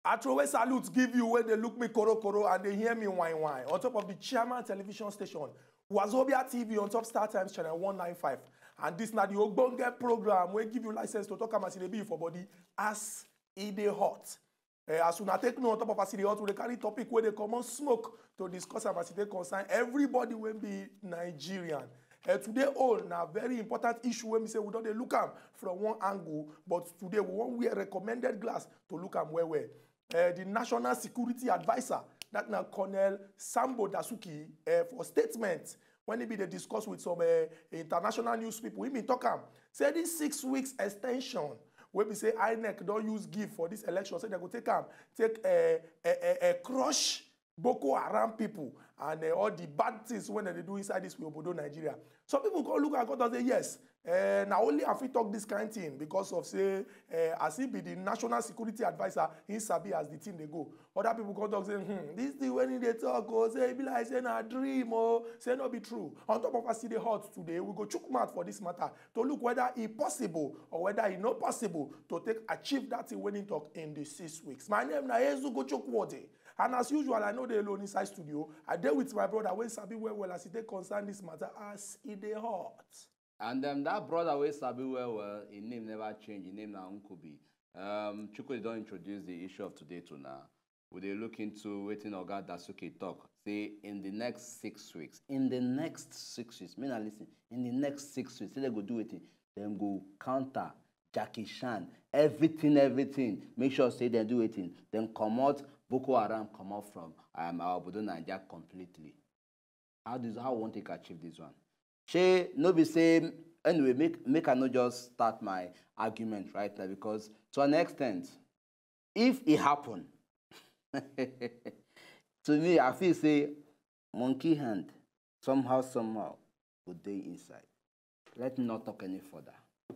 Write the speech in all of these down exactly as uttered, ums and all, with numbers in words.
I throw away salute give you when they look me koro koro and they hear me wine wine. On top of the Chairman Television Station, Wazobia T V on top Star Times Channel one nine five. And this na the Ogbonge program wey give you license to talk am as e dey be for body as e dey hot. Eh, as una take know on top of as e dey hot, we dey carry topic wey dey comot smoke to discuss am as e take concern everybody wey be Nigerian. Eh, today own na very important issue wey be say we don dey look am from one angle, but today we wan wear recommended glass to look am well well. Eh, the National Security Adviser, that na Colonel Sambo Dasuki, eh, for statement when he be dey discuss with some eh, international news people, he been talk am say this six weeks extension wey be say INEC don use give for this election, say dem go take am take eh, eh, eh, eh, crush Boko Haram people and eh, all the bad things wey dem dey do inside this we obodo Nigeria. Some people come look am come talk say yes, eh, na only I fit talk this kind thing because of say eh, as he be the National Security Adviser, he sabi as the thing dey go. Other people come talk say hmm, this thing wey he dey talk o, say e be like say na dream o, say no be true. On top of as e dey hot today, we go chook mouth for this matter to look whether e possible or whether e no possible to take achieve that thing wey he talk in the six weeks. My name na Ezugo Chukwuode, and as usual, I no dey alone inside studio. I dey with my brother wey sabi well well as e take concern this matter as e dey hot. And um, that brother wey sabi well well, him name never change. Him name na Nkubi. Um, Chukwueze don introduce the issue of today to now. We dey look into wetin Oga Dasuki talk. Say in the next six weeks, in the next six weeks, me na listen, in the next six weeks, say they go do wetin? Dem go counter Jackie Chan, everything, everything. Make sure say dem do wetin? Dem comot Boko Haram comot from um, our obodo Naija completely. How does how we wan take achieve this one? Shey no be say anyway, make make I no just start my argument right now because to an extent, if e happen, to me I feel say monkey hand somehow somehow go dey inside. Let me not talk any further.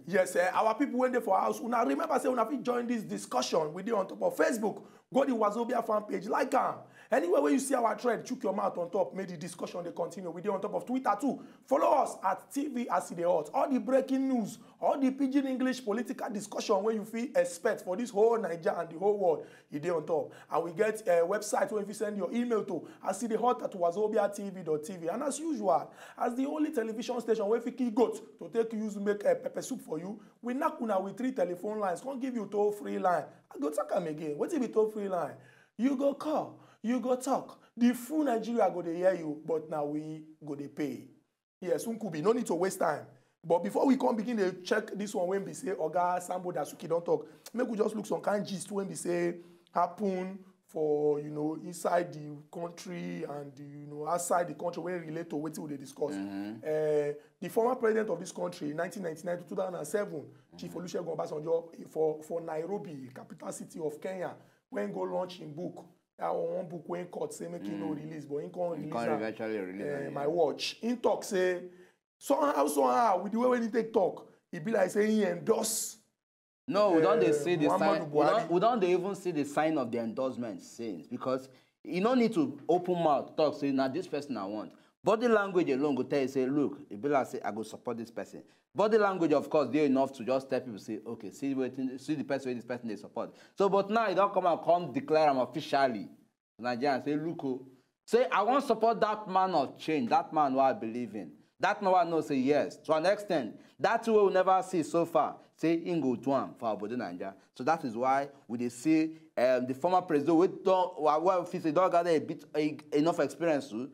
Yes, eh, our people wey dey for house, una remember say una fit join this discussion we dey on top of Facebook. Go the Wazobia fan page, like am. Anywhere where you see our thread, chook your mouth on top. Make the discussion dey continue. We dey on top of Twitter too. Follow us at T V as e dey hot. All the breaking news, all the pidgin English political discussion wey you fit expect for this whole Naija and the whole world, e dey on top. And we get a website where you fit send your email to as e dey hot at wazobia T V dot T V. And as usual, as the only television station wey fit kill goat to take use make a pepper soup for you, we knack una with three telephone lines, come give you toll free line. I go talk am again. Wetin be toll free line? You go call, you go talk. The full Nigeria go dey hear you, but na we go dey pay. Yes, Nkubi, no need to waste time. But before we come begin dey check this one wey be say Oga Sambo Dasuki don talk, make we just look some kind gist wey be say happen for you know inside the country and you know outside the country wey relate to wetin we dey discuss. Eh, the former president of this country, nineteen ninety-nine to two thousand and seven, Chief Olusegun Obasanjo, for for Nairobi, capital city of Kenya, wey go launch im book. That one, one book wey im court say make im no release, but im come release am. Eventually release eh, am, my yeah. Watch. Im talk say somehow somehow with the way wey im take talk, e be like say im endorse. No, we don dey eh, see the Muhammadu sign. We Buhari. Don, we don dey even see the sign of the endorsement since because you no need to open mouth talk say na this person I want. Body language alone go tell you say, look, e be like say I go support this person. Body language, of course, dey enough to just tell people say, okay, see wetin, see the person wey this person dey support. So, but now you don come and come declare am officially. Nigerians say, look, oh, say I wan support that man of change, that man wey I believe in, that man wey I know say yes, to an extent, that thing wey we never see so far, say im go do am for obodo Naija. So that is why we dey see um, the former president wey don wey fit say don gather a bit a, enough experience to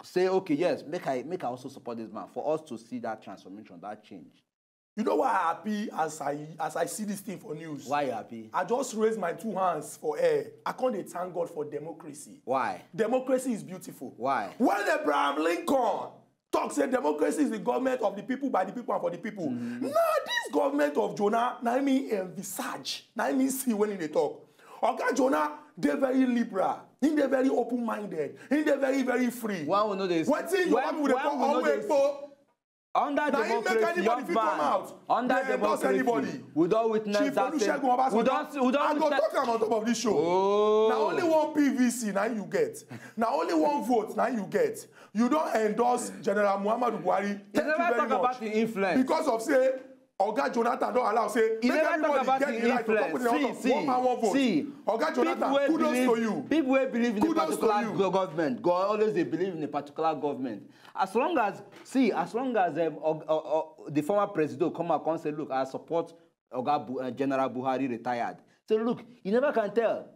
say, okay, yes, make I make I also support this man for us to see that transformation, that change. You know why I happy as I as I see this thing for news? Why you happy? I just raise my two hands for air. I can't dey thank God for democracy. Why? Democracy is beautiful. Why? When Abraham Lincoln talk say democracy is the government of the people, by the people, and for the people. Mm. Now this government of Jonah, na me envisage, na me see when they talk. Oga Jonah dey very liberal, he dey very open-minded, he dey very very free. Why we no dey? Wetin you want me to call? Always Under democracy, young man, under democracy, we don witness that same. We don, we don I go talk am on top of this show. Oh. Na only one P V C na you get. Na only one vote na you get. You don endorse General Muhammadu Buhari. Thank you very much. Because of say Oga Jonathan don allow say make everybody get the right to talk with one man, one vote. Oga Jonathan, kudos to you. People wey believe in a particular government go always dey believe in a particular government. As long as, see, as long as um, the former president come out and say, "Look, I support Oga Bu uh, General Buhari retired." So look, you never can tell.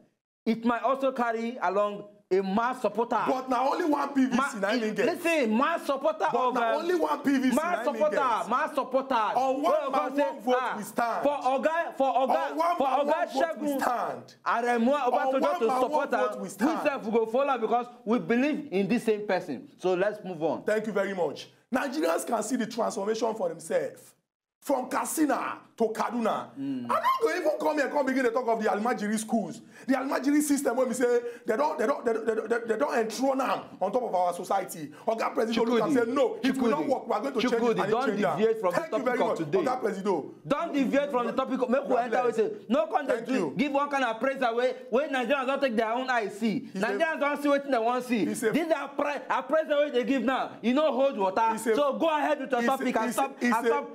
It might also carry along a mass supporter. But na only one P V C na im get. Listen, mass supporter of. But na only one P V C na im get. Mass supporter, mass supporter. On one man, one vote we stand. For Oga, for Oga, for Oga Shegun Aremu Obasanjo to support am, we sef go follow because we believe in this same person. So let's move on. Thank you very much. Nigerians can see the transformation for themselves. From Katsina to Kaduna. Mm. I no go even come here, come begin to talk of the Almajiri schools, the Almajiri system where we say they don't, they don't, they don't, they don't, they don't enthrone them on top of our society. Oga President look and say, "No, it will not work. We are going to change it." Don't deviate from the topic of today. Don't deviate from the topic. Make we enter. We say no, come dey give one kind of praise away when Nigerians don't take their own eye see. Nigerians don't see what they want see. This appraisal wey they give now, you know, hold water. So go ahead with your topic and stop, and stop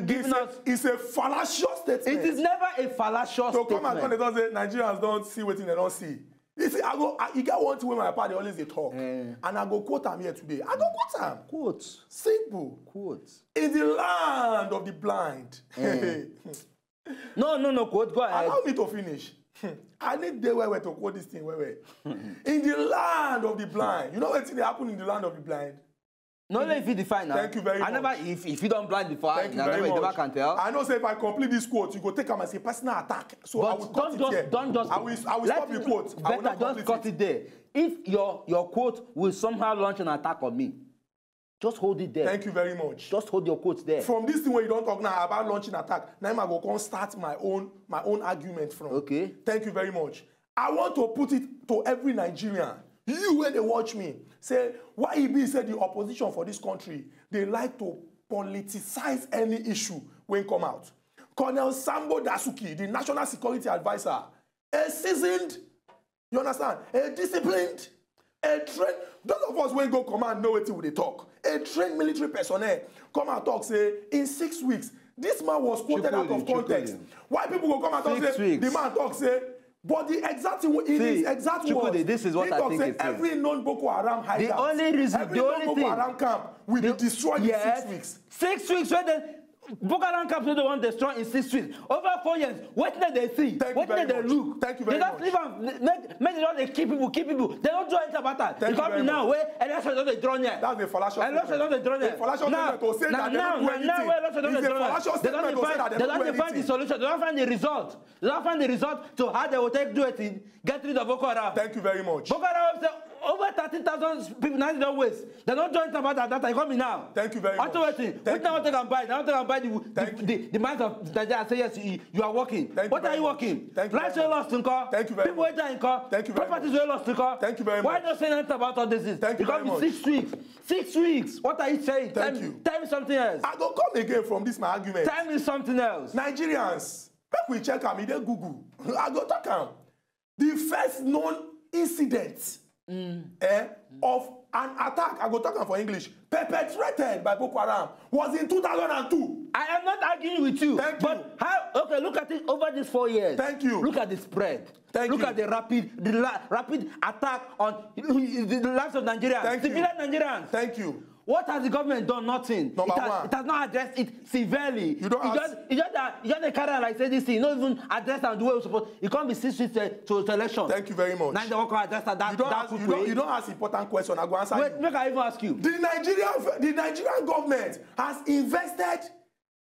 giving us. It's a fallacious statement. It is never a fallacious statement. To come and come dey talk say Nigerians don't see wetin they don't see. You see, I go, I, you get one thing wey my papa dey always dey talk, and I go quote am here today. I go quote am. Quote. Simple. Quote. In the land of the blind. No, no, no, quote. Go ahead. Allow me to finish. I need dey well well to quote this thing well well. In the land of the blind. You know wetin dey happen in the land of the blind? No, let me define now. Thank you very much. I never, if, if you don't blind before, I never can tell. I know say if I complete this quote, you go take am as a personal attack. So I will cut it there. Don't just, I will, I will stop the quote. I will not complete it. Better just cut it there. If your, your quote will somehow launch an attack on me, just hold it there. Thank you very much. Just hold your quote there. From this thing where you don't talk now about launching attack, now I go come start my own, my own argument from. Okay. Thank you very much. I want to put it to every Nigerian. You wey dey watch me, say why e be say the opposition for this country dey like to politicize any issue wey come out. Colonel Sambo Dasuki, the national security adviser, a seasoned, you understand, a disciplined, a trained, those of us wey go command know wetin we dey talk. A trained military personnel come and talk say in six weeks, this man was quoted out of context. Why people go come and talk say the man talk say, but the exact thing in his exact words, this is what I think. Every known Boko Haram hideout, the only reason, every known Boko Haram camp will be destroyed in six weeks. Six weeks wey dem Boko Haram camps wey dem wan destroy in six weeks. Over four years, wetin dem dey see? Wetin dem dey look? Thank you very much. They just leave am, make, make dem just dey kill people, kill people. Dem no do anything about am. Thank you very much. Now wey election don dey draw near. That's a fallacious statement. Election don dey draw near. A fallacious statement to say that they don't do anything. Now, now, now wey election don dey draw near, they don dey find, they don dey find the solution. They don find the result. They don find the result to how they will take do it, get rid of Boko Haram. Thank you very much. Boko Haram say over thirteen thousand people now they don waste. They don do anything about that. That time, come now. Thank you very much. Unto wetin? Wetin I wan take am buy? I wan take am buy the, the, the, the minds of Nigeria. Say yes, you, you are working. What are you working? Thank you very much. Lives wey lost nko? Thank you very much. People wey die nko? Thank you very much. Properties wey lost nko? Thank you very much. Why not say nothing about all this? Thank you very much. It come be six weeks. Six weeks. What are you saying? Thank you. Tell me, tell me something else. I go come again from this my argument. Tell me something else. Nigerians, make we check am, e dey Google. I go talk am. The first known incident, eh, of an attack, I go talk am for English, perpetrated by Boko Haram was in two thousand and two. I am not arguing with you. Thank you. But how, okay, look at it over these four years. Thank you. Look at the spread. Thank you. Look at the rapid, the la-, rapid attack on the lives of Nigerians, civilian Nigerians. Thank you. What has the government done? Nothing. Number one. It has, it has not addressed it severely. You don't ask. Just, you just, uh, you just dey carry am like say this thing, you no even address am the way we suppose. E come be six weeks to, to, to election. Thank you very much. Now they wan come address am that, that quick way. You don't ask important question. I go answer you. Wait, make I even ask you. The Nigerian, the Nigerian government has invested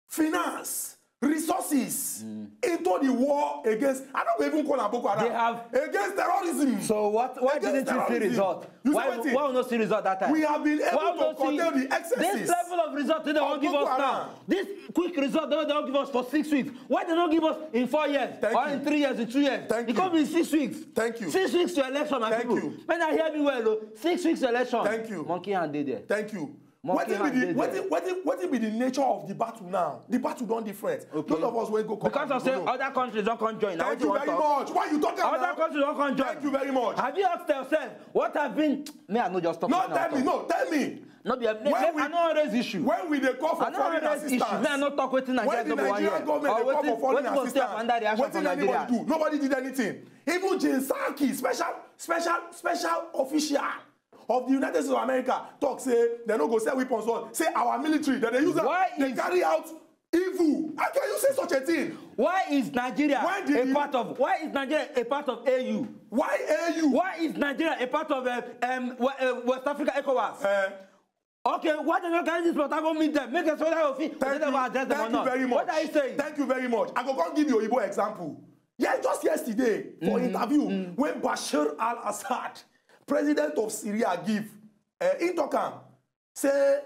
finance, resources into the war against, I don't even call am Boko Haram. They have. Against terrorism. So what, why didn't you see result? Why, why we no see result that time? We have been able to curtail the excesses. This level of result they don't give us now. This quick result they don't give us for six weeks. Why they don't give us in four years or in three years, in two years? Thank you. It come be six weeks. Thank you. Six weeks to election, my people. Thank you. Make una hear me well o. Six weeks to election. Thank you. Monkey hand dey there. Thank you. Monkey wetin be hand the dey there. Wetin wetin wetin be the nature of the battle now? The battle don different. Okay. None of us wey go come Because out of say go know. Other countries don come join. Na Thank wetin you you wan very talk? Much. Why you talk am Other now? Countries don come join. Thank you very much. Have you asked yourself what have been? Me, I no just talk No, wetin I tell me, talk. No, tell me. No be a, me, When me, we I no raise issue. When we dey call for I no foreign raise issue. Assistance, Me, I no talk wetin Nigeria when the no go wan Nigerian hear. Government Or dey call for wetin foreign wetin go stay assistance, under the action wetin for anybody Nigeria? Do? Nobody did anything. Even Jen Psaki, special special special official of the United States of America, talk say dem no go sell weapons for say our military dem dey use am Why dey is carry out evil. How can you say such a thing? Why is Nigeria Why did a you part of why is Nigeria a part of A U? Why A U? Why is Nigeria a part of uh, um, Wa- uh, West Africa ECOWAS? Uh, Okay, why dem no carry this matter go meet them? Make a soldier of it. Thank They you. Never address them or Thank you not. Very much. What are you saying? Thank you very much. I go come give you Oyibo example. Yes, just yesterday for Mm-hmm. Interview Mm-hmm. When Bashir al-Assad, president of Syria, give uh, in talk am say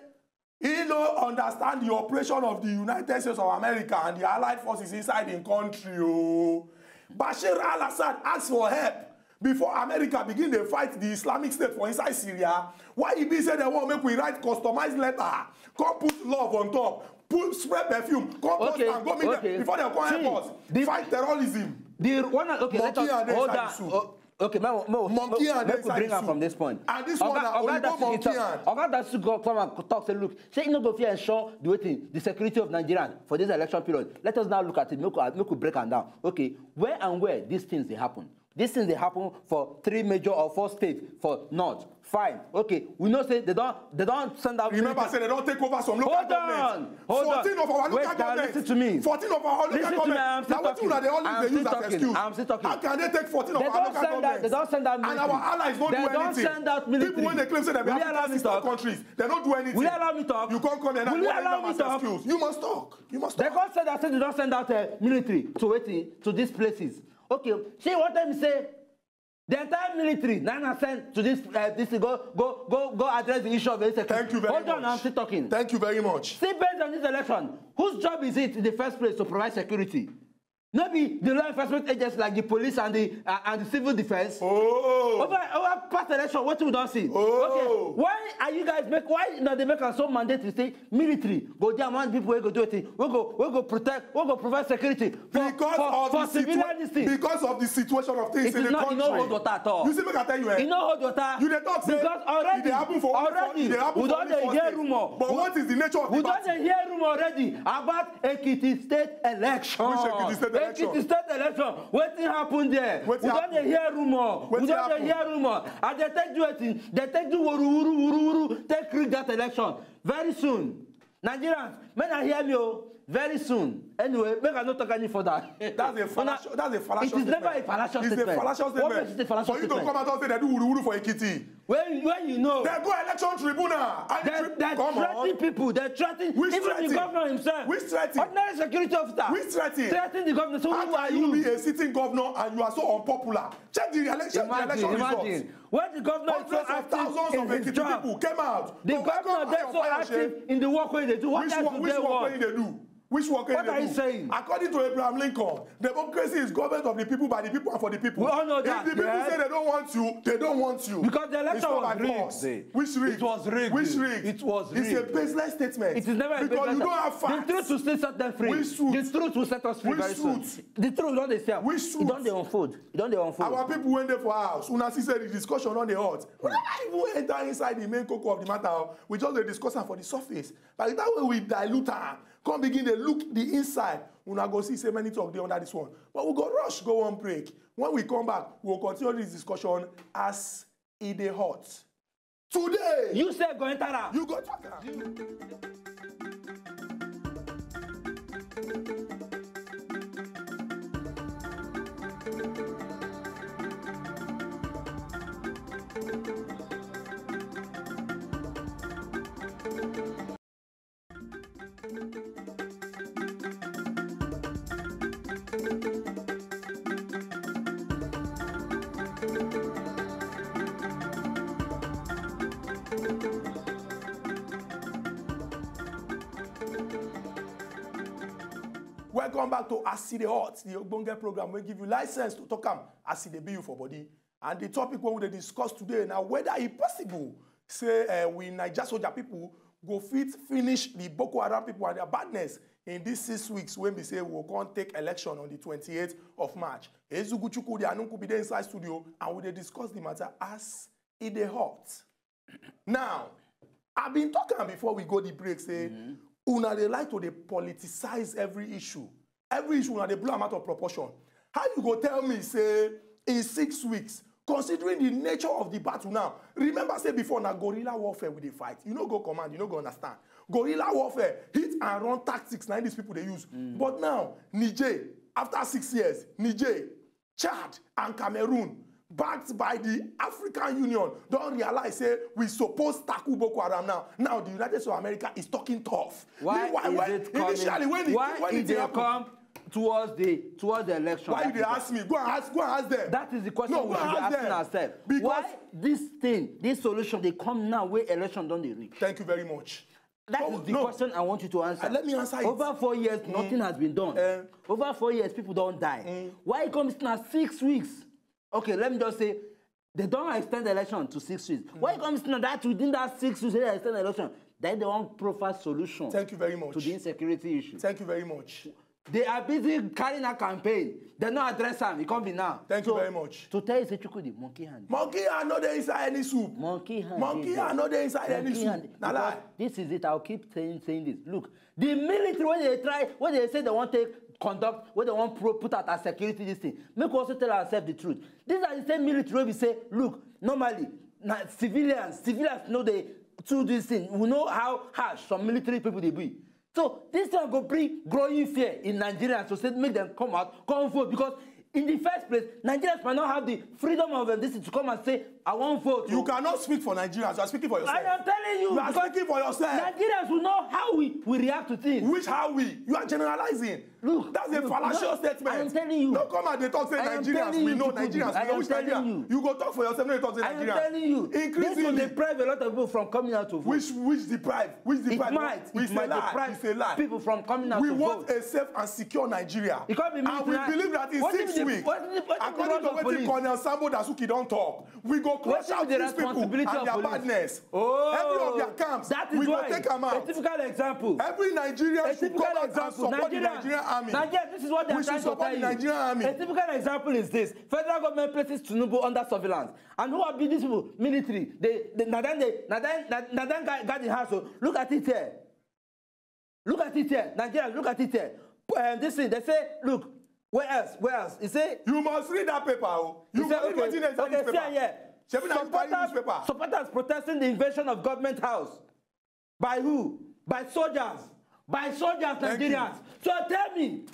he no understand the operation of the United States of America and the allied forces inside the country. Oh, Bashir al-Assad asked for help before America begin dey fight the Islamic State for inside Syria. Why e be say dem wan make we write customized letter, come put love on top, put spray perfume, come post Okay, am go meet okay. Dem before dem come See, help us the- fight terrorism. The one okay, let Monkey us and hold inside on. The soup. Oh, okay, make, make, Monkey make, and make we inside bring the am soup. From this point. And this Oga, one na Oga Oyibo Dasuki monkey talk, and Oga Dasuki come and talk say look, say e no go fit ensure the wetin the security of Nigerians for this election period. Let us now look at it. Make we, make we break am down. Okay, where and where these things dey happen? These things dey happen for three major or four states for north. Fine. Okay. We know say they don they don send out Remember, military. Say they don take over some local Hold government. On. Hold fourteen on. Of our local Wait, now, government. Listen to me. Fourteen of our local Listen to me, government. I'm still Now, wetin talking. Una dey always I'm dey still use as talking. Excuse? I'm still talking. How can they take fourteen of They our don't local send out, government? They don't send out military. And our allies don't They do don't anything. Send out military. People when they claim say they be Will you allow African me sister talk? Countries, they don't do anything. Will you allow me talk? You can't come here now. Will you allow me talk? Excuse. You must talk. You must talk. They can't say that say they don't send out uh, military to waiting to these places. Okay. See what I'm say. The entire military, Nana sent to this uh, this go go go go address the issue of insecurity. Thank you very Hold much. On, I'm still talking. Thank you very much. See, based on this election, whose job is it in the first place to provide security? Maybe the law enforcement agents like the police and the uh, and the civil defense. Oh. Over over past election, what we don't see. Oh. Okay, why are you guys make why now they make us so mandatory say military go there among people wey go do it, wey go wey go protect, wey go provide security for because for, of for the civilian situa- this thing. Because of the situation of things It in is the not, you country. Know hold water at all. You see, make I tell you, eh? You know hold water. You dey talk say Because already, it dey happen for only already, for- it dey happen we for don't only dey for hear state. Rumor. But We- what is the nature of We the don't battle? Dey hear rumor already about Ekiti State election. Which Ekiti State election? Ekiti State election. Wetin happen there? Wetin We don't happen? Dey hear rumor. We Wetin don't dey happen? Hear rumor. As they take do wetin, they take do wuru wuru wuru wuru, take rig that election. Very soon, Nigerians, men are hear me oh. Very soon. Anyway, make I no talk any further. That's a fallacious. That's a fallacious It is never a statement. Fallacious It's statement. A fallacious What statement. Makes it a fallacious For you to statement? Come out and say they do wuru wuru for Ekiti. When when you know They go election tribunal. And the They, tri- they come threaten on. People. They threaten Which even threaten? The governor himself. Which threaten? Ordinary security officer. Which threaten? Threaten the governor. So How who are can you you? Be a sitting governor and you are so unpopular? Check the election, Imagine, the election imagine. Results. When the governor is so Hundreds of active thousands in of his Ekiti job, people came out the to governor welcome dey so Fayose. Active in the work wey dey do. What Which else work, do which they work want? Wey they do? Which work What wey are they you do? Saying? According to Abraham Lincoln, democracy is government of the people, by the people, and for the people. We all know that, If the people yes. Say they don't want you, they don't want you. Because the election It's not was by rigged. Force. Which rigged? It was rigged. Which rigged? It was rigged. It's a baseless statement. It is never a Because baseless you don't have facts. The truth will still set them free. Which truth? The truth will set us free Which very soon. Truth? The truth don dey sell. Which truth? E don dey unfold. E don dey unfold. Our people wey dey for house, una see say the discussion don dey hot. We never even enter inside the main cocoa of the matter. We just dey discuss am for the surface. By the time we dilute am, come begin dey look the inside, una go see say many talk dey under this one. But we go rush go one break. When we come back, we go continue this discussion as e dey hot. Today, You sef go enter am. You go talk am. Welcome back to As E Dey Hot, the ogbonge program wey give you license to talk am as e dey be you for body. And the topic wey we dey discuss today na whether e possible say uh, we Naija soldier people go fit finish the Boko Haram people and their badness in these six weeks when we say we can take election on the twenty-eighth of March. Ezugu Chukwudi Anunku be there inside studio and we dey discuss the matter as e dey hot. Now, I've been talking before we go the break, say, mm-hmm. Una dey like to dey politicize every issue. Every issue una dey blow am out of proportion. How you go tell me say in six weeks, considering the nature of the battle now, remember say before na guerrilla warfare we dey fight. You no go command, you no go understand. Guerrilla warfare, hit and run tactics na these people dey use. Mm. But now, Niger, after six years, Niger, Chad and Cameroon, backed by the African Union, don't realize say we suppose tackle Boko Haram now. Now the United States of America is talking tough. Why Meanwhile, is when, it coming? Initially, when it, why when it, it happen, come towards the towards the election? Why you dey ask me? Go and ask. Go and ask them. That is the question no, we should be asking ourselves. Because why this thing, this solution, they come now where election don't they reach? Thank you very much. That oh, is the no. question I want you to answer. Uh, let me answer it. Over four years, mm. nothing has been done. Uh, Over four years, people don't die. Mm. Why it comes now six weeks? Okay, let me just say they don't extend the election to six weeks. Mm. Why it comes now that within that six weeks they extend the election, then they want proper solution. Thank you very much. To the insecurity issue. Thank you very much. They are busy carrying a campaign. They not address them. It can't be now. Thank so, you very much. To tell you, say Chukwudi, monkey hand. Monkey hand no dey inside any soup. Monkey hand. Monkey hand no dey inside any soup. Na lie. This is it. I'll keep saying saying this. Look, the military when they try, when they say they want to conduct, when they want pro put out a security this thing. Make we also tell ourselves the truth. These are the same military we say, look, normally, na civilians, civilians know they do this thing. We know how harsh some military people they be. So this one go bring growing fear in Nigerians to say make them come out, come vote because in the first place, Nigerians might not have the freedom of um, this to come and say, I won't vote. You cannot speak for Nigerians. You are speaking for yourself. I am telling you. You are speaking for yourself. Nigerians will know how we, we react to things. Which how we? You are generalizing. Look, that's a fallacious no, statement. I am telling you. No come and they talk say Nigerians. We know Nigerians. We know which Nigeria. You go talk for yourself. No, you talk say Nigerians. I am telling you. Increasingly, this will deprive a lot of people from coming out to vote. Which which deprive? Which deprive? It might. It might deprive people from coming out to vote. We want a safe and secure Nigeria. And we believe that in six weeks, according to what Colonel Sambo Dasuki don't talk, we go crush out these people and their badness. Oh, every of their camps, that is we go take them out. A typical example. Every Nigerian should come out and support the Nigerian army. Nigeria, this is what they are trying to tell you. Nigerian army. A typical example is this. Federal government places Tinubu under surveillance. And who are these people? Military. They, they, na then they, na then, na, na then guard, guard the house. So look at it here. Look at it here. Nigeria, look at it here. Um, this thing, they say, look, where else? Where else? He say, you must read that paper. Oh. You must read wetin dey inside this paper. Shebi na you carry newspaper. Supporters protesting the invasion of government house. By who? By soldiers. By soldiers, Nigerians. So tell me,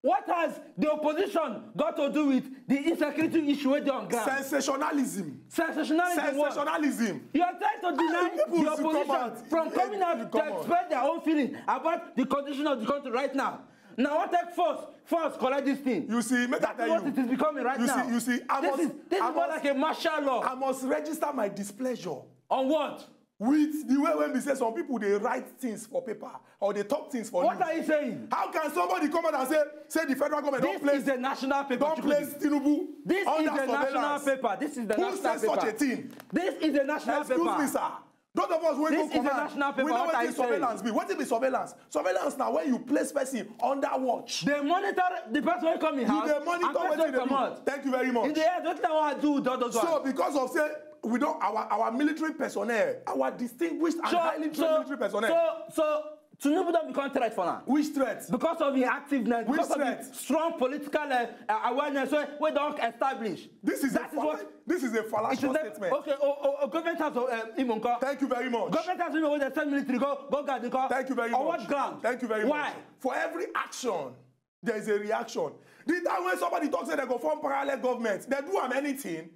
what has the opposition got to do with the insecurity issue wey dey on ground? Sensationalism. Sensationalism. What? Sensationalism. You are trying to deny the opposition from coming out to express their own feeling about the condition of the country right now. Now, what take force, force collect this thing? You see, make I tell you. That is what it is becoming right now. You see, you see, I must, this is, this is more like a martial law. I must register my displeasure. On what? With the way when we say some people they write things for paper or they talk things for news. What are you saying? How can somebody come out and say say the federal government don't place, this is a national paper, don't place Tinubu under surveillance? This is a national paper. This is the national paper. Who says such a thing? This is a national paper. Excuse me, sir. Those of us wey go command, we know wetin surveillance be. Wetin be surveillance? Surveillance na when you place person under watch. They monitor the person wey come in house. You dey monitor wetin dey do. Thank you very much. In the end, wetin I wan do with all those ones? So because of say we don our our military personnel, our distinguished and highly trained military personnel. So so Tinubu don become threat for now. Which threat? Because of him activeness, because of him strong political uh, uh, awareness wey wey don establish. This is a this is a fallacious statement. Okay, oh, oh, oh, government has uh, Imo nko. Thank you very much. Government has Imo wey dey send military go go guard nko. Thank you very much. On what ground? Thank you very much. Why? For every action, there is a reaction. The time when somebody talks say they go form parallel government, they do am anything.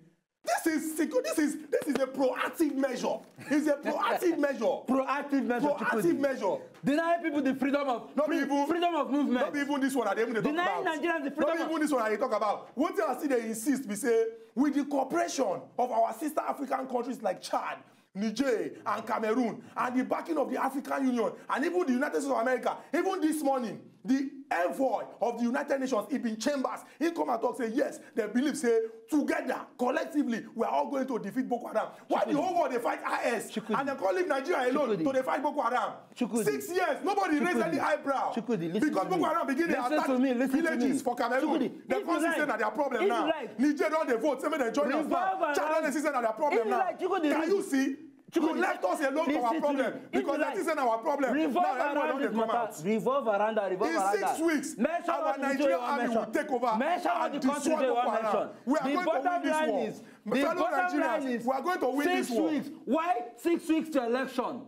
This is secu- this is this is a proactive measure. It's a proactive measure. Proactive measure. Proactive measure. Deny people the freedom of not free, even freedom of movement. Not even this one. I dey even dey talk about. Denying Nigerians the freedom. Not even this one. I dey talk about. One thing I still dey insist be say with the cooperation of our sister African countries like Chad, Niger and Cameroon and the backing of the African Union and even the United States of America, even this morning, The envoy of the United Nations, Ibn Chambers, he come and talk say yes, they believe say together, collectively, we are all going to defeat Boko Haram. Why the whole world they fight I S and they call leave Nigeria alone to they fight Boko Haram? Six years, nobody raised any eyebrow because Boko Haram begin to attack villages for Cameroon. They come say na their problem now. Niger don dey vote, say make dem join us now. Chad don dey see say na their problem now. Can you see? You left us alone for our problem because that is our problem. Now everyone don dey come out. Revolve around that, revolve around that. In six weeks, our Nigerian army will take over and destroy Boko Haram. We are going to win this war. Fellow Nigerians, we are going to win this war. Why six weeks to election?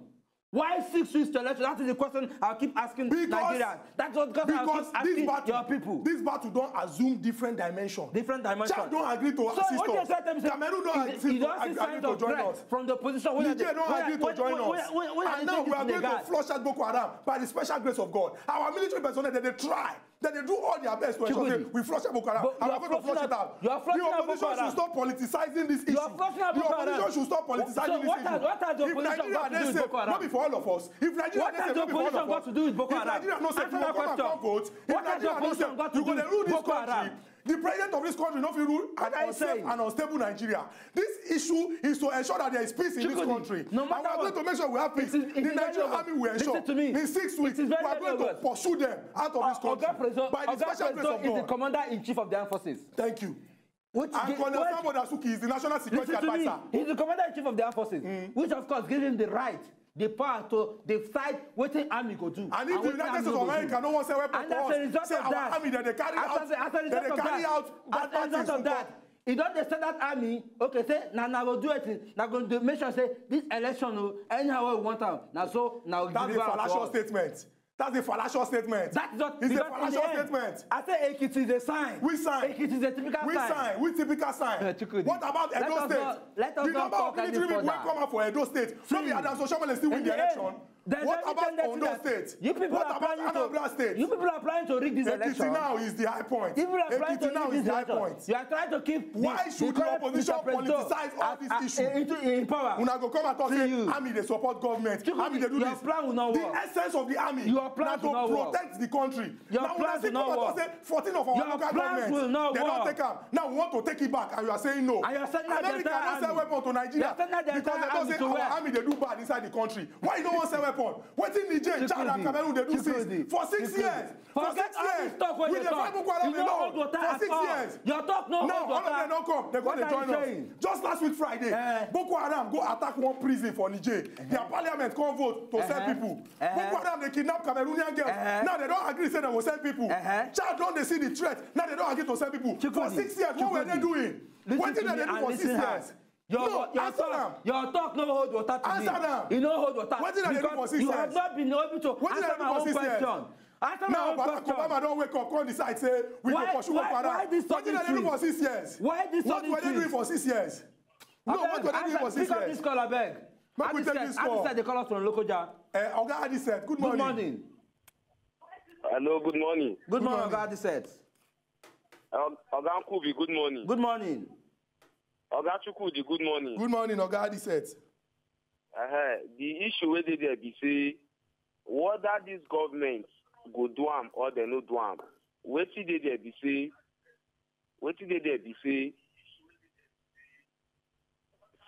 Why six weeks to election? That is the question I keep asking Nigerians. That's what, because I keep asking your people. This battle don assume different dimension. Different dimension. Chad don agree to assist us. Cameroon don agree to join us. From the position where Niger don agree to join us. And now we are going to flush out Boko Haram by the special grace of God. Our military personnel, they dey try. Then they do all their best to ensure say we flush out Boko Haram. And we're going to flush it out. The opposition should stop politicizing this issue. The opposition should stop politicizing this issue. If Nigeria dey safe, no be for all of us. If Nigeria dey safe, no be for all of us. If Nigeria no safe, you go come and come vote. If Nigeria no safe, you go dey rule this country. The president of this country no fit rule an unsafe and unstable Nigeria. This issue is to ensure that there is peace in this country. And we are going to make sure we have peace. The Nigerian army will ensure in six weeks we are going to pursue them out of this country by the special grace of God. Is the commander in chief of the armed forces. Thank you. And Colonel Sam Odasuki is the national security adviser. He's the commander in chief of the armed forces, which of course gives him the right, the power to decide wetin army go do. And if the United States of America no wan sell weapon to us, say our army dem dey carry out, dem dey carry out bad things for that. E don dey send that army, okay, say na na go do wetin, na go dey make sure say this election o, anyhow wey we want am, na so na go deliver am to us. That's a fallacious statement. That's a fallacious statement. That's not. It's a fallacious statement. I say Ekiti is a sign. Which sign? Ekiti is a typical sign. Which sign? Which typical sign? What about Edo State? The number of military people wey come out for Edo State, no be Adams Oshiomhole still win the election? What about Ondo State? What about Anambra State? You people are planning to rig this election. Ekiti now is the high point. Ekiti now is the high point. You are trying to keep. Why should the opposition politicize all these issues? Into in power. Una go come and talk say army dey support government. Army dey do this. Your plan will not work. The essence of the army na to protect the country. Your plan will not work. Say fourteen of our local government, they don take am. Now we want to take it back, and you are saying no. America no sell weapon to Nigeria because they don say our army dey do bad inside the country. Why you no wan sell weapon? Wetin Niger, Chad, and Cameroon dey do since for six years? For six years, we dey fight Boko Haram alone for six years. Your talk no hold water. Now all of them don come, they go dey join us. Just last week Friday, Boko Haram go attack one prison for Niger. Their parliament come vote to send people. Boko Haram dey kidnap Cameroonian girls. Now they don agree say they go send people. Chad don dey see the threat. Now they don agree to send people. For six years, what were they doing? Wetin dem dey do for six years? No, answer am. Your talk no hold water to me. Answer am. E no hold water. Wetin dem dey do for six years? Because you have not been able to answer my own question. Answer my own question. Now Barack Obama don wake up, come decide say we go pursue Boko Haram. Wetin dem dey do for six years? Why this sudden twist? What were they doing for six years? No, what were they doing for six years? Abeg, pick up this call, abeg. Make we take this call. Adisat dey call us from Lokoja. Eh, Oga Adisat, good morning. Good morning. Hello, good morning. Good morning, Oga Adisat. Oga Nkubi, good morning. Good morning. Oga Chukwudi, good morning. Good morning, Oga Adisat. Uh, the issue wey dey there be say whether this government go do am or they no do am. Wetin dey there be say, wetin dey there be say,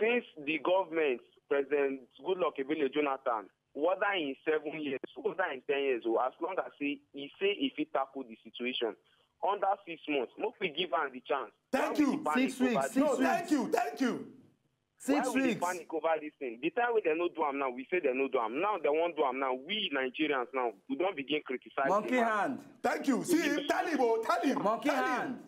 since the government, President Goodluck Ebele Jonathan, whether in seven years, whether in ten years, oh, as long as say he say he fit tackle the situation under six months, make we give am the chance. Thank you. Six weeks. No, thank you. Thank you. Six weeks. Why we dey panic over this thing? The time wey dem no do am now, we say dem no do am. Now dem wan do am now. We Nigerians now, we don begin criticize the man. Monkey hand. Thank you. See him, tell him, oh, tell him. Monkey hand.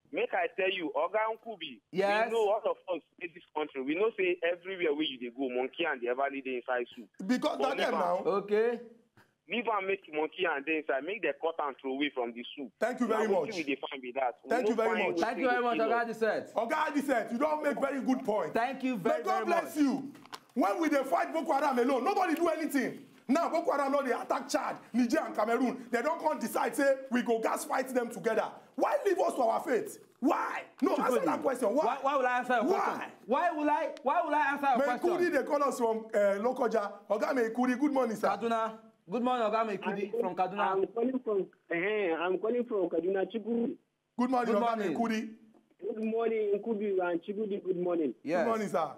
Make I tell you, Oga Nkubi, yes, we know all of us in this country. We know say everywhere where you dey go, monkey and the everly dey inside soup. Because that dem now. Okay. Leave am make monkey and dey inside. Make dem cut and throw away from the soup. Thank you very much. We dey find be that. Thank you very much. Thank you very much, Oga Adisat. Oga Adisat, you don make very good point. Thank you very, very much. May God bless you. When we dey fight Boko Haram alone, nobody do anything. Now Boko Haram no dey attack Chad, Niger and Cameroon. They don come decide say we go gas fight them together. Why leave us to our fate? Why? No, answer that question. Why? Why, why will I answer your question? Why? Why will I, why will I answer your question? Maikudi dey call us from, uh, Lokoja. Oga Maikudi, good morning, sir. Kaduna. Good morning, Oga Maikudi from Kaduna. I'm calling from, eh, I'm calling from Kaduna, Chukwu. Good morning, Good Oga morning. Maikudi. Good morning, Nkubi and Chigudi. Good morning. Yes. Good morning, sir.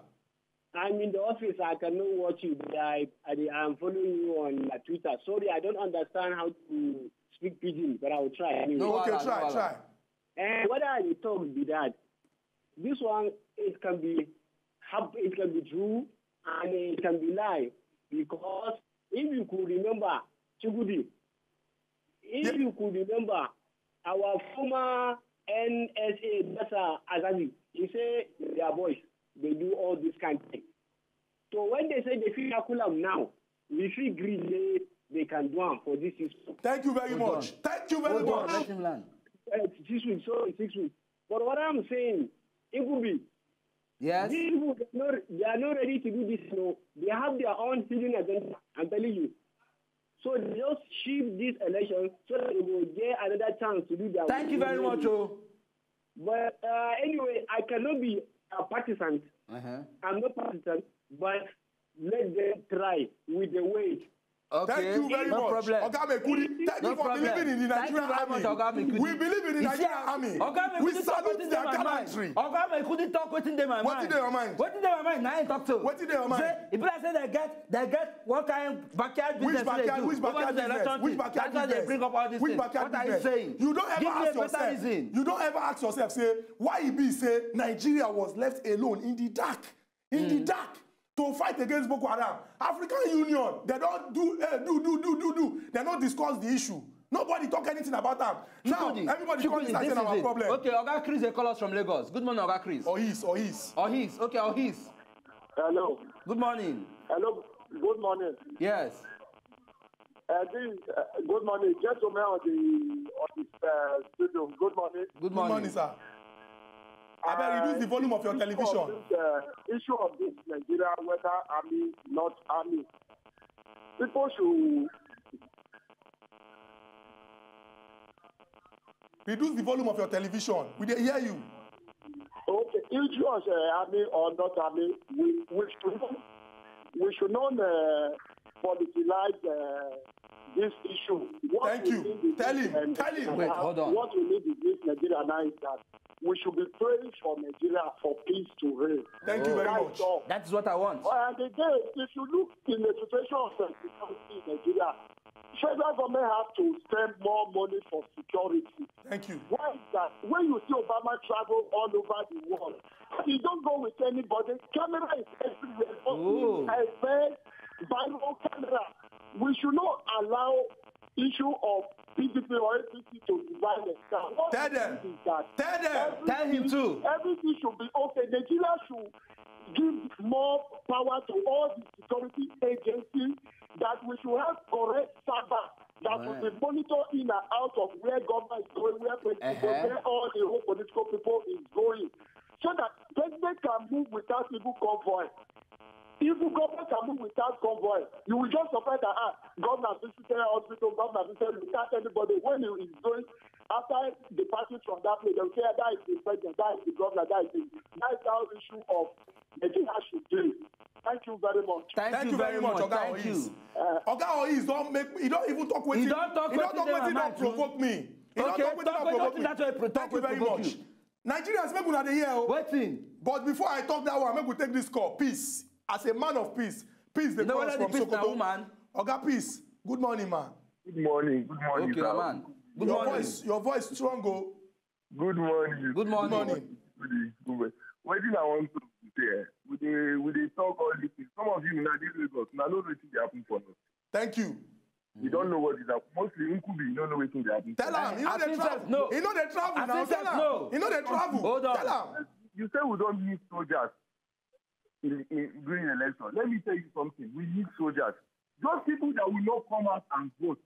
I'm in the office. I cannot watch you, but I, I am following you on uh, Twitter. Sorry, I don't understand how to speak pidgin, but I will try anyway. No Okay, wahala, try, no wahala. try. And what I dey talk be that this one, it can be hap- it can be true and it can be lie, because if you could remember Chigudi, if Yeah. you could remember our former N S A, that's uh, Azali, he say their boys they do all this kind of thing. So when they say they feel Akulam now, we feel greed they, they can do am for this history. Thank you very Hold much. on. Thank you very Hold on, much. Let him land. Uh, six weeks, sorry, six weeks. But what I'm saying, it could be Yes. these people they are, not, they are not ready to do this. No, they have their own hidden agenda. I'm telling you. So they just shift this election so that they will get another chance to do their Thank you very much, oh. But uh, anyway, I cannot be a partisan. Uh-huh. I'm not partisan, but let them try with the weight. Okay. Thank you very no much. Problem. Oga Mekuri, thank no you for problem. believing in the Nigerian army. Much, we believe in the Nigerian army. We salute their gallantry. Oga Mekuri talk wetin dey my mind. Wetin dey your mind? Wetin dey my mind? Na him talk to. Wetin dey your mind? Say, if I say they get, they get what kind backyard business? Which backyard, which backyard business? Which backyard business? That's why they bring up all these things. What are you saying? You don't ever ask yourself. You don't ever ask yourself, say, why e be say Nigeria was left alone in the dark, in mm. the dark, to fight against Boko Haram. African Union, they don't do, uh, do, do, do, do, do. They don't discuss the issue. Nobody talk anything about that. Now, Chukudi, everybody Chukudi, this is our problem. Okay, Oga Chris, they call us from Lagos. Good morning, Oga Chris. Or his, or his. Or his. Okay, or his. Hello. Good morning. Hello. Good morning. Yes. Uh, this, uh, good morning, gentlemen on the on the uh, studio. Good morning. Good morning, sir. I beg reduce the volume of your television. Issue of this, uh, issue of this Nigeria, whether army, not army, people should Reduce the volume of your television. We dey hear you. Okay, issue of uh, army or not army, we we should we should not uh, politicize uh, this issue. What Thank you. Tell him. Tell him. Wait, hold on. What we need in this Nigeria now is that we should be praying for Nigeria for peace to reign. Thank you very much. That is what I want. And again, if you look in the situation of security in Nigeria, federal government have to spend more money for security. Thank you. Why is that? When you see Obama travel all over the world, he don't go with anybody. Camera is everywhere. Every viral camera. We should not allow issue of P D P or A P C to divide us. Now, what Tell them. Is that Tell them. Tell him too. Everything should be okay. Nigeria should give more power to all the security agencies that we should have correct server that will be monitor in and out of where government is going, where president is going, where all the whole political people is going, so that president can move without even convoy. If government can move without convoy, you will just surprise that ah, governor visited hospital, governor visited without anybody. When he is going after departing from that place, they will say that is the president, that is the governor, that is the that is how issue of Nigeria should be. Thank you very much. Thank, Thank you, you very much, Oga Thank Ois. You. Uh, Oga Ois don't make he don't even talk with he don't talk he don't talk with don't provoke me. He okay, don't talk with don't provoke me. Thank you very much. Nigerians make una dey hear o. Wetin? But before I talk that one, make we take this call. Peace. As a man of peace, peace dey call us from Sokoto. Oga Peace. Good morning, man. Good morning. Good morning, okay, sir. Man. Good your morning. Voice, your voice strong o. Good morning. Good morning. Good morning. Good morning. Wetin I want to say, we dey we dey talk all these things. Some of you na dey Lagos, na no wetin dey happen for us. Thank you. You don't know what is happening. Mostly Nkubi, you don't know wetin dey happen. Tell am, you know they travel. No. You know they travel now. Tell am. No. You know they travel. Hold on. Tell am. You say we don't need soldiers in, in during election. Let me tell you something. We need soldiers. Those people that will not come out and vote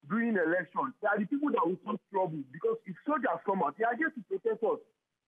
during election, they are the people that will cause trouble because if soldiers come out, they are there to protect us.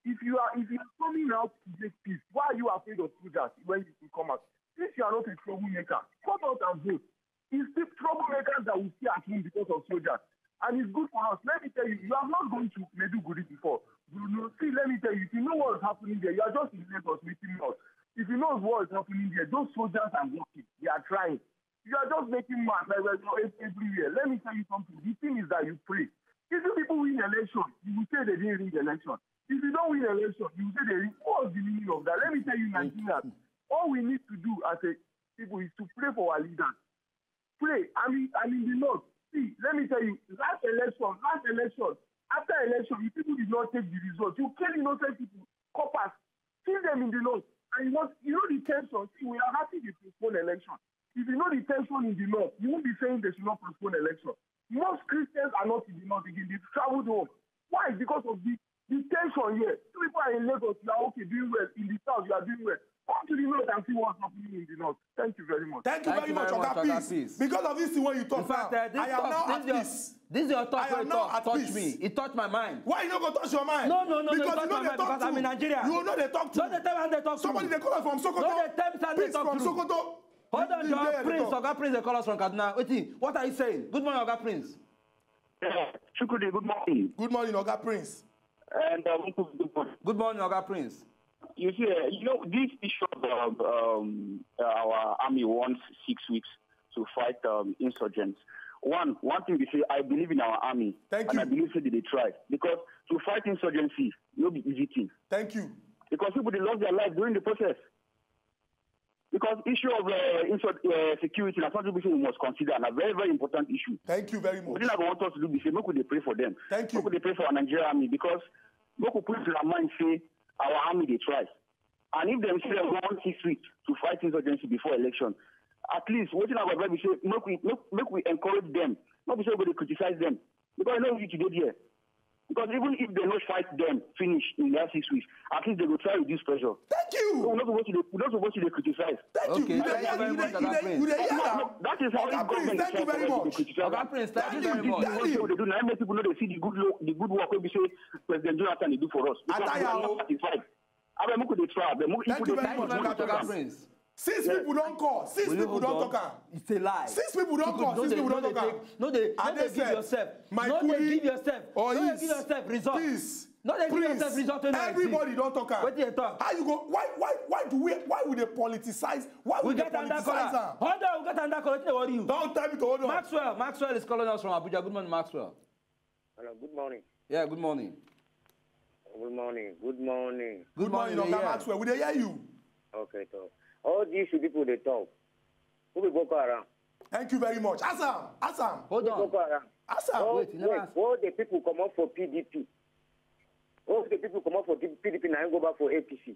If you are if you are coming out to make peace, why are you afraid of soldiers when you come out? Since you are not a troublemaker, come out and vote. It's the troublemakers that we see at home because of soldiers. And it's good for us. Let me tell you, you have not gone to Meduguri before. You know, see, let me tell you, if you know what is happening there, you are just in Lagos meeting us. If you know what is happening there, those soldiers are working. They are trying. You are just making mad like, like, everywhere. Let me tell you something. The thing is that you pray. If you people win election, you will say they didn't win election. If you don't win election, you will say they win. What's the meaning of that? Let me tell you, Nigerians, all we need to do as a people is to pray for our leaders. Pray. I mean, I mean the Lord. See, let me tell you, last election, last election, after election, you people did not take the result. You kill innocent people, coppers, kill them in the Lord. And you want, you know the tension. See, we are happy they postpone election. If you know the tension in the Lord, you won't be saying they should not postpone election. Most Christians are not in the Lord again. They've traveled home. Why? Because of the, the tension here. Two people are in Lagos, you are okay, doing well. In the south, you are doing well. Come to the north and see what's happening in the north. Thank you very much. Thank you Thank very you much, very much, Oga Oga Peace. Peace. Because of this thing wey you talk In fact, now, uh, this I am talk, now this at your, peace. This your talk I wey am now talk at touch peace. Me. It touched my mind. Why you no go touch your mind? No, no, no, no, it Because you touched know my they mind talk because I'm in to. Nigeria. You know they talk to. No, they tell me how they talk to. Somebody they call us from Sokoto. No, they tell me how they Peace talk from to. Sokoto. Hold on, This Oga day they Prince. Talk. Oga Prince, they call us from Kaduna. Wait, what are you saying? Good morning, Oga Prince. Yeah, Chukwudi, good morning. Good morning, Oga Prince. And uh, Uncle, good morning. Good morning, Oga Prince. You see, uh, you know, this issue of um, um, our army wants six weeks to fight um, insurgents. One, one thing they say, I believe in our army, Thank and I you. believe say they dey try, because to fight insurgency no be easy thing. Thank you. Because people they lost their life during the process. Because issue of uh, insur- uh, security na something we say we must consider, and a very, very important issue. Thank you very much. Wetin I go want us to do be say make we dey pray for them. Thank you. Make we dey pray for our Nigerian army, because make we put in our mind say our army dey try, and if dem say dem want six weeks to fight insurgency before election, at least wetin I go advise be say make we make, make we encourage them. No be say we go dey criticize them, because e no easy to dey there. Because even if they no fight them finish in their six weeks, at least they go try reduce pressure. Thank you. So we no suppose to dey we no suppose to dey criticize. Thank Okay, you. You thank you dey very you much, dey- Oga you dey- Prince. you dey hear No, am. no, that is how Oga Prince, thank you very much. Oga Prince, thank you very much. Thank you. What we dey do now, make people no dey see the good lo- the good work wey be say President Jonathan dey do for us. Because Ataya we are o. not satisfied. Abeg, make we dey try. Abeg, make Thank people you dey very see much, the good Oga work. Prince. Six people don call. Six Will you people don hold talk on? Am. It's a lie. Six people don call. Six people don talk. Am. No dey no dey give Adesef, yourself. my No dey queen, give yourself. No dey Oyis, give yourself result. Peace, No dey give Prince, yourself result wey no exist. Everybody don talk. Am. Wetin you talk? How you go? Why why why do we why we dey politicize? Why we, We dey get another politicize caller. Am? Hold on, we get another caller. Wetin dey worry you? Don't tell me to hold on. Maxwell, Maxwell is calling us from Abuja. Good morning, Maxwell. Hello, good morning. Yeah, good morning. Good morning. Good morning. Good morning, we Oga hear. Maxwell. We dey hear you. Okay, so all these people they talk. Who be Boko Haram? Thank you very much. Assam, Assam, Hold Who be on. Boko Haram? Assam. Oh, Wait, you never wait, ask. all the people come up for P D P. All the people come up for P D P now and go back for A P C.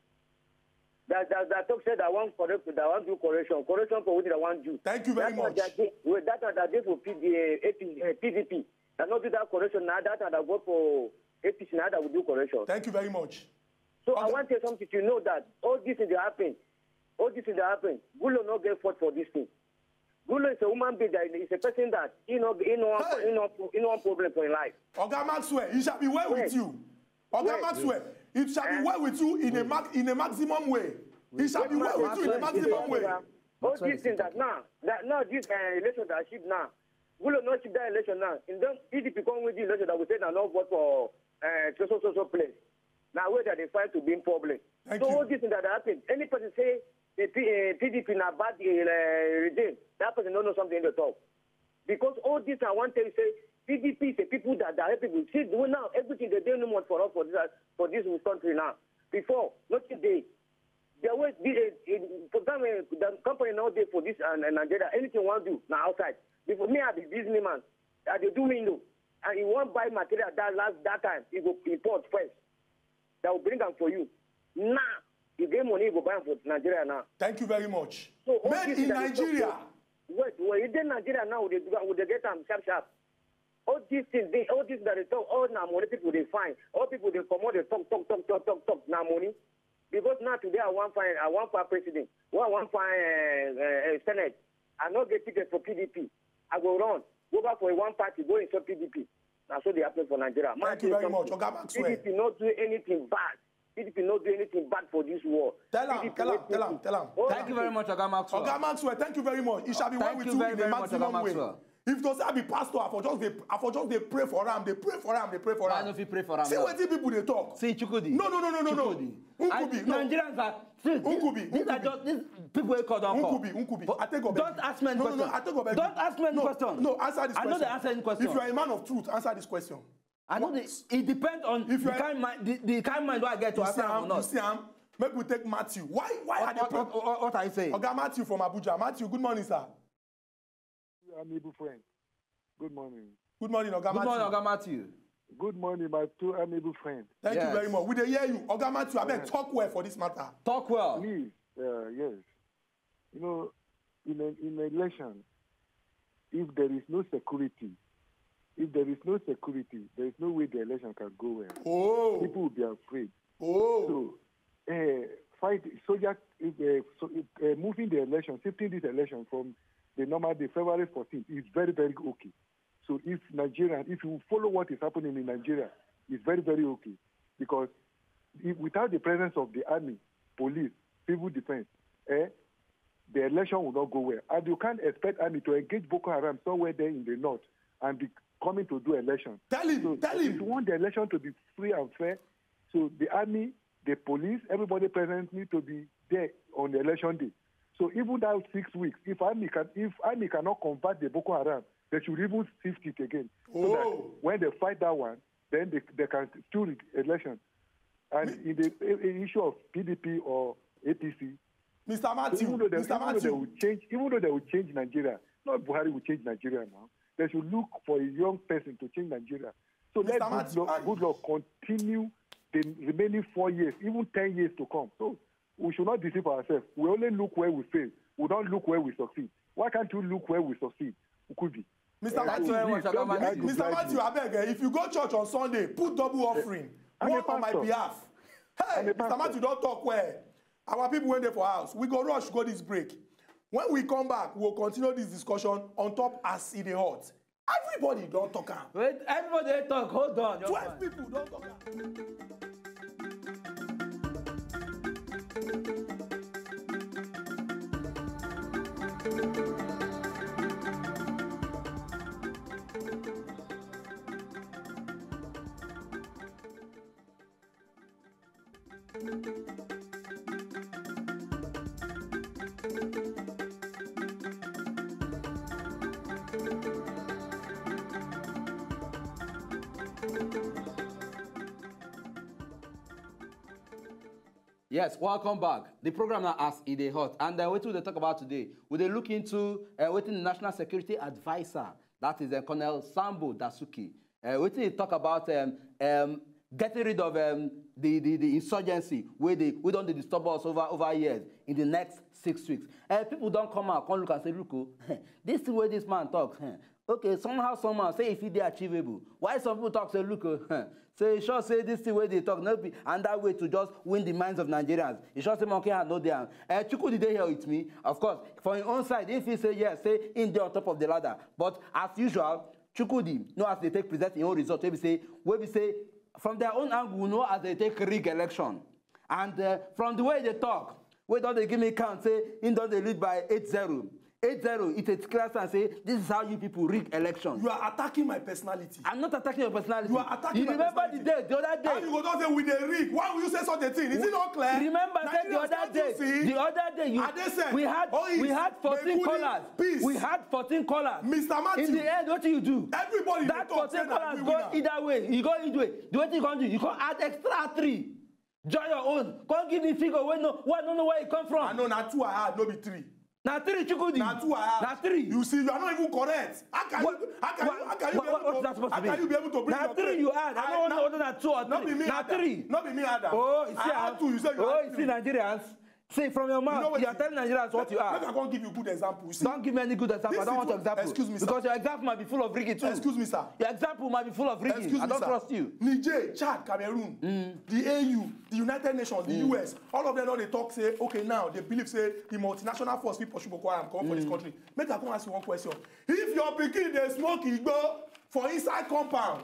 That that that talk said I want correct, that I want do correction. Correction for what I want do. Thank you very That's what much. they did. Well, that that they for P D, uh, A P, uh, P D P. That not do that correction now. That that I go for A P C now. That we do correction. Thank you very much. So I Okay. want to tell something to know that all this thing dey happen. All this thing dey happen. Gulo no get fault for this thing. Gulo is a human being that is a person that he no he no Hey! he no he no problem for his life. Oga Maxwell, it shall be well with Wait. You. Oga Wait. Maxwell, it shall be Eh? well with you in a mag in a maximum way. It shall be well with you in a Maxwell, maximum way. All these things that now that now this uh, election that shift now. Gulo no shift that election now. And then P D P come win the election that we say that no vote for uh, so so so so place. Now where that they find to be in problem. Thank So you. All these things that happen. Any person say the P, uh, P D P na bad uh, regime, that person don't know something in the talk. Because all this I want to say P D P is the people that that help people. See, do now everything they do no more for us for this for this country now. Before, nothing they the way the, uh, uh, for example, the company now dey for this and uh, Nigeria. Anything one do now outside. Before me, I be businessman. I dey do window, and you want buy material that last that time, you go import first. That will bring am for you. Now you get money, you go buy am for Nigeria now. Thank you very much. So all Made this in thing that they Nigeria. talk, wait, well, you dey Nigeria now, they do am, they get am sharp sharp. All these things, they, all this that they talk, all na money people they find. All people they come out, they talk, talk, talk, talk, talk, talk, na money. Because now today I want find, I want find president, well, I want find uh, uh, uh, senate. I no get ticket for P D P. I go run, go back for one party, go inside P D P. Now so they happen for Nigeria. Thank you very much, Oga Maxwell. P D P not do anything bad. P D P not do anything bad for this war. Tell am, P D P tell no am, tell am, do tell am. Oh, Thank you very much, Oga Maxwell. Oga Maxwell, thank you very much. It shall be well Thank with you you very, in a very much, Oga maximum way. Maxwell. If to say I be pastor, I for just dey, I for just dey pray for am, dey pray for am, dey pray for am. Why no fit pray for am? See wetin people dey talk. See Chukwudi. No, no, no, no, no, no. Chukwudi. Nkubi, no. Nigerians are, see, Nkubi, these are just these people wey call don call. Nkubi, Nkubi. I take up. Don't ask me any question. No, no, no, I take up. Don't ask me any question. No, answer this question. I no dey answer any question. If you are a man of truth, answer this question. I know the, it depends on the kind mind, the, the kind mind wey I get to answer am or not. You see am? Make we take Matthew. Why, why are they... What, what, what, what are you saying? Oga Matthew from Abuja. Matthew, good morning, sir. Amiable friend. Good morning. Good morning, Oga Matthew. Good morning, Oga Matthew. Good morning, my two amiable friends. Thank you very much. We dey hear you. Oga Matthew, abeg, talk well for this matter. Talk well. Please, uh, yes. You know, in an, in an election, if there is no security, if there is no security, there is no way the election can go well. Oh. People will be afraid. Oh. So, uh, fight, soldier, uh, so, uh, moving the election, shifting this election from the normal day, February fourteenth, is very, very okay. So if Nigeria, if you follow what is happening in Nigeria, it's very, very okay. Because if, without the presence of the army, police, civil defense, eh, the election will not go well. And you can't expect army to engage Boko Haram somewhere there in the north and be coming to do election. Tell him, so tell him. If you want the election to be free and fair, so the army, the police, everybody present need to be there on the election day. So even that six weeks, if army can, if army cannot combat the Boko Haram, they should even shift it again. So that when they fight that one, then they, they can still rig election. And in the i- i- issue of P D P or A P C, Mister Matthew, even though they, Mister even though they Matthew, will change, even though they will change Nigeria, not Buhari will change Nigeria now. They should look for a young person to change Nigeria. So Mister let Matthew, Goodluck, Goodluck continue the remaining four years, even ten years to come. So we should not deceive ourselves. We only look where we fail. We don't look where we succeed. Why can't you look where we succeed? Nkubi. Mister Matthew, Mister Matthew, abeg, eh, if you go church on Sunday, put double offering. One on my behalf. Hey, Mister Matthew, don't talk well. Our people wey dey for house, we go rush go this break. When we come back, we will continue this discussion on top as e dey hot. Everybody don talk am. Wait, everybody dey talk. Hold on, your man. Twelve people don talk am. Yes, welcome back. The program now as e dey hot. And uh, wetin we dey talk about today, we dey look into uh, wetin the National Security Advisor, that is uh, Colonel Sambo Dasuki, uh, wetin he talk about um, um, getting rid of um, the, the, the insurgency wey dey, wey don dey disturb us over, over years in the next six weeks. Uh, people don come out, come look and say, "Look, oh, this thing wey this man talk, eh, okay, somehow, somehow, say if e dey achievable." Why some people talk say, "Look, oh, eh, say e sure say this thing wey dey talk no be another way to just win the minds of Nigerians." E sure say monkey hand no dey am. Uh, Chukwudi dey here with me. Of course, for him own side, if he say yes, say him dey on top of the ladder. But as usual, Chukwudi know as they take present him own result. Wey be say, wey be say, from their own angle, we know as they take rig election. And uh, from the way they talk, wey don dey give me count, say him don dey lead by eight zero. Eight zero, it's a clear sign say this is how you people rig election. You are attacking my personality. I'm not attacking your personality. You are attacking my personality. You remember the day, the other day. How you go don say we dey rig? Why will you say such a thing? Is it not clear? Remember say the other day, the other day, you, we had, we had fourteen callers. We had fourteen callers. Mister Matthew. In the end, what do you do? Everybody dey talk say na we win am. That fourteen callers go either way. You go either way. The way you come do, you come add extra three. Join your own. Come give me figure wey no, wey I no know where e come from. I know na two I add, no be three. Na three, Chukwudi. Na two I add. Na three. You see, you are not even correct. How can you, how can you, how can you be able to, how can you be able to bring your claim? Na three you add. I don't know whether na two or three. No be me add am. Na three. No be me add am. Oh, you see, I add two, you say you add three. Oh, you see Nigerians. See, from your mouth, you are telling Nigerians what you are. Make I come give you good example. You see, don't give me any good example. I don't want your example. Excuse me, sir. Because your example might be full of rigging too. Excuse me, sir. Your example might be full of rigging. Excuse me, sir. I don't trust you. Niger, Chad, Cameroon, the A U, the United Nations, the U S, all of them don dey talk say, okay, now they believe say the multinational force fit pursue Boko Haram comot for this country. Make I come ask you one question. If your pikin dey smoke igbo for inside compound,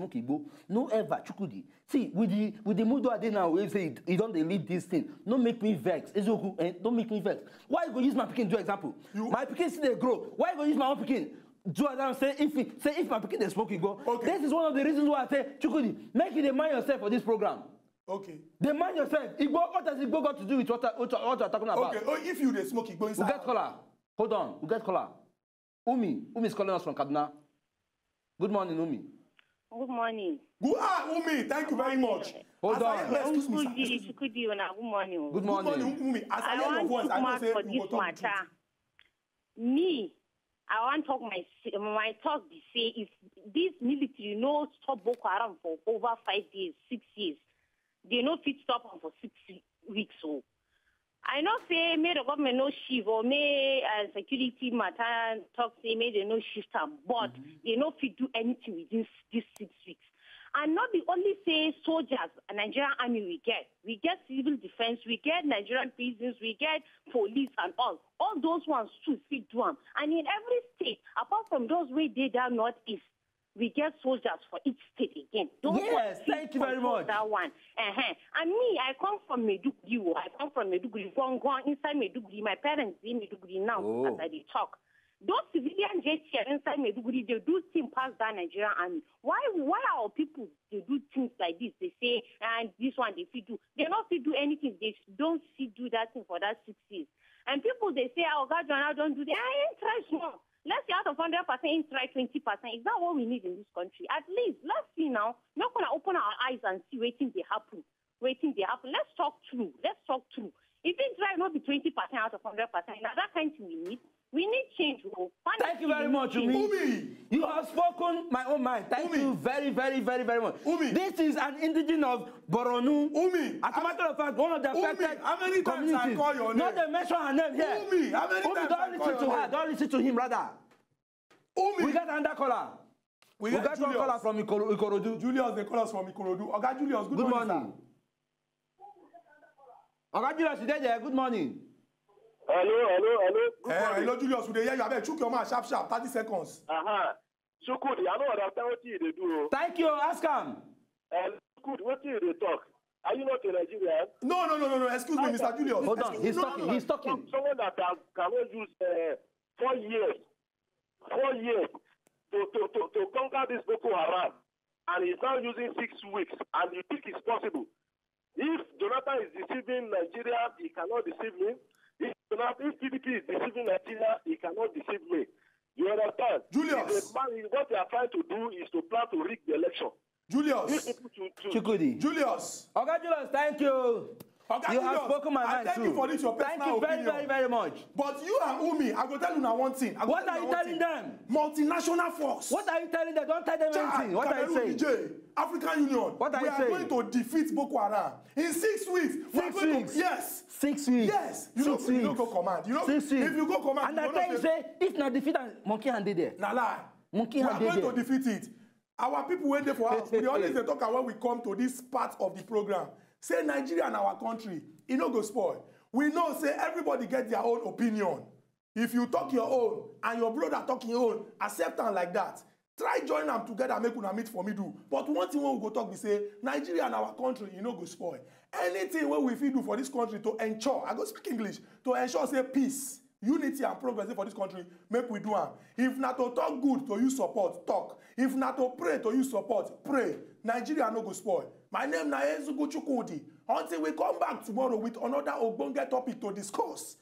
smoke igbo. No ever, Chukwudi. See, with the with the mood I dey now, wey say you don dey lead this thing, no make me vex. Eziokwu, eh, don't make me vex. Why you go use my pikin do example? My pikin still dey grow. Why you go use my own pikin do example? Say if he, say if my pikin dey smoke igbo. Okay. This is one of the reasons why I say, Chukwudi, make you dey mind yourself for this program. Okay. Dey mind yourself. Igbo, what has igbo got to do with what, what, what you're talking about? Okay. Oh, if you dey smoke igbo inside. We get caller. Hold on. We get caller. Umi. Umi is calling us from Kaduna. Good morning, Umi. Good morning. Good, ah, Umi, thank you very much. Hold on. Excuse me, sir. Excuse me. Good morning. Good morning, Umi. As I hear your voice, I know say you go talk the truth. Me, I wan talk my s- my talk be say if this military no stop Boko Haram for over five years, six years, they no fit stop am for six weeks. So I know say may the government no shift or may uh, security matter talk say may they no shift am, but they no fit do anything within s- these six weeks. And not be only say soldiers and Nigerian army we get. We get civil defense, we get Nigerian prisons, we get police and all. All those ones too fit do am. And in every state, apart from those wey dey that northeast, we get soldiers for each state again. Those ones fit control that one. Uh-huh. And me, I come from Maiduguri. Oh, I come from Maiduguri. Gongon inside Maiduguri. My parents dey Maiduguri now as I dey talk. Those civilian J T F inside Maiduguri, they do thing pass that Nigerian army. Why why our people they do things like this? They say, and this one they fit do. They not fit do anything. They don't fit do that thing for that six years. And people they say, oh, God, John, I don't do that. I ain't try small. Let's say out of hundred percent, ain't try twenty percent. Is that what we need in this country? At least, let's see now. Not gonna open our eyes and see waiting they happen. Waiting they happen. Let's talk true. Let's talk true. If they try not be twenty percent out of hundred percent, now that kind thing we need. We need change. Oh. Thank you very much, Umi. Umi, you have spoken my own mind. Thank you very, very, very, very much. Umi. This is an indigenous of Boronu. Umi. As a matter of fact, one of the affected communities. How many times I call your name? Not dey mention her name here. Umi, how many times I call your name? Umi, don't listen to her. Don't listen to him, rather. Umi. We got another caller. We got one caller from Ikoro- Ikorodu. Julius, they call us from Ikorodu. Oga Julius, good morning, sir. Oga Julius, you dey there? Good morning. Hello, hello, hello. Good morning. Hello, Julius. We dey hear you. Abeg, chook your mouth sharp, sharp. Thirty seconds. Uh-huh. Chukwudi, I don't understand what you dey do. Thank you. Ask am. Uh, Chukwudi, what you dey talk? Are you not a Nigerian? No, no, no, no, no. Excuse me, Mister Julius. Hold on. He's talking. He's talking. Someone that can, cannot use uh, four years, four years to, to, to, to conquer this Boko Haram, and he's now using six weeks, and you think it's possible? If Jonathan is deceiving Nigeria, he cannot deceive me. If Jonathan, if P D P is deceiving Nigeria, he cannot deceive me. You understand? Julius. He's a man, what they are trying to do is to plan to rig the election. Julius. These people to, to Chukwudi. Julius. Oga Julius, thank you. Oga Julius, you have spoken my mind too. I thank you for this, your personal opinion. Thank you very, very, very much. But you and Umi, I go tell you now one thing. What are you telling them? Multinational force. What are you telling them? Don't tell them anything. What are you saying? Chad, Cameroon, Niger, African Union. What are you saying? We are going to defeat Boko Haram in six weeks. We are going to, yes. Six weeks. Yes. You know, you no go command. You know, if you go command, and I tell you say, if na defeat, monkey hand dey there. Na lie. Monkey hand dey there. We are going to defeat it. Our people wey dey for house, we dey always dey talk am when we come to this part of the program. Say Nigeria na our country, e no go spoil. We know say everybody get their own opinion. If you talk your own and your brother talk him own, accept am like that. Try join am together, make una meet for middle. But one thing wey we go talk be say Nigeria na our country, e no go spoil. Anything wey we fit do for this country to ensure, I go speak English, to ensure say peace, unity and progress dey for this country, make we do am. If na to talk good to use support, talk. If na to pray to use support, pray. Nigeria no go spoil. My name na Ezugu Chukwudi. Until we come back tomorrow with another ogbonge topic to discuss.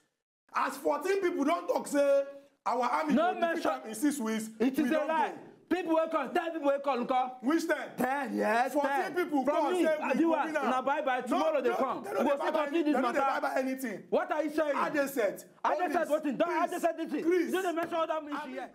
As fourteen people don talk say our army go defeat am in six weeks, it is a lie. People wey call, ten people wey call, nko? Which ten? Ten, yes, ten. Fourteen people call say we go win am. From me, Adiwa, na bye bye. Tomorrow they come. We go still continue this matter. They no dey bye bye anything. What are you saying? Adesat. Adesat wetin? Don't Adesat this thing. You no dey mention other ministry here.